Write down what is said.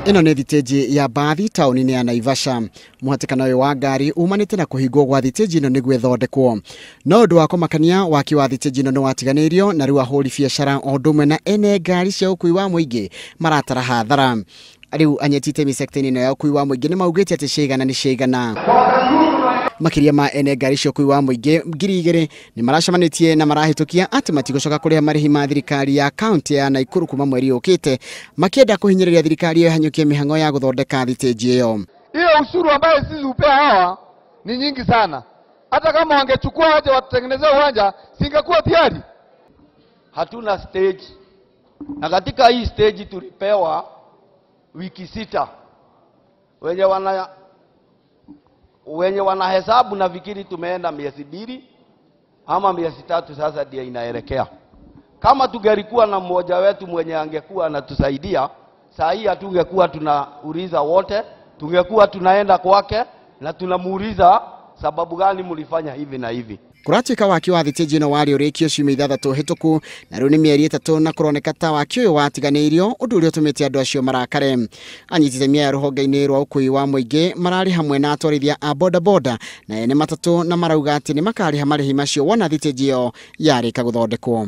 Ĩno nĩ thitĩnji ya mbathi taũni-inĩ ya Naivasha. Mũhatĩkano ũyũ wa ngari umanĩte na kũhingwo gwa thitĩnji ĩno nĩguo ĩthondekwo. No ũndũ wa kũmakania, waki wa thitĩnji ĩno nĩ watiganĩirio na rĩu ahũri biacara o ũndũ ũmwe na ene ngari cia ũkui wa mũingĩ maratara hathara. Rĩu anyiti itemi sekta-inĩ ĩno ya ũkui wa mũingĩ nĩ maugĩte atĩ ciaigana nĩ ciaigana. Makĩria ma ene ngari cia ũkui wa mũingĩ 2000 nĩ maracemanĩtie na marahĩtũkia atĩ matigũcoka kũrĩha marĩhi ma thirikari ya kaunti ya Nakuru kuma mweri ũkĩte, makĩenda kũhinyĩrĩria thirikari ĩyo ĩhanyũkie mĩhang'o ya gũthondeka thitĩnji ĩyo. Hiyo ushuru ambayo sisi hupea hawa ni nyingi sana. Hata kama wangechukua waje watutengenezee uwanja, singekuwa tayari. Hatuna stage, na katika hii stage tulipewa wiki 6. Wenye wanahesabu na fikiri tumeenda miezi 2 ama miezi 3 sasa ndio inaelekea. Kama tungelikuwa na mmoja wetu mwenye angekuwa anatusaidia, saa hii hatungekuwa tunauliza wote, tungekuwa tunaenda kwake na tunamuuliza sababu gani mlifanya hivi na hivi. Kũratuĩka waki wa thitĩnji ĩno warĩ ũrĩkio ciumia 6 hĩtũku na rĩu nĩ mĩeri 3 na kũroneka ta waki ũyũ watiganĩirio, ũndũ ũrĩa ũtũmĩte andũ acio marakare. Anyiti itemi aya rũhonge-inĩ rwa ũkui wa mũingĩ mararĩ hamwe na atwarithia a bodaboda na ene matatũ na marauga atĩ nĩ makarĩha marĩhi macio wona thitĩnji ĩyo yarĩka gũthondekwo.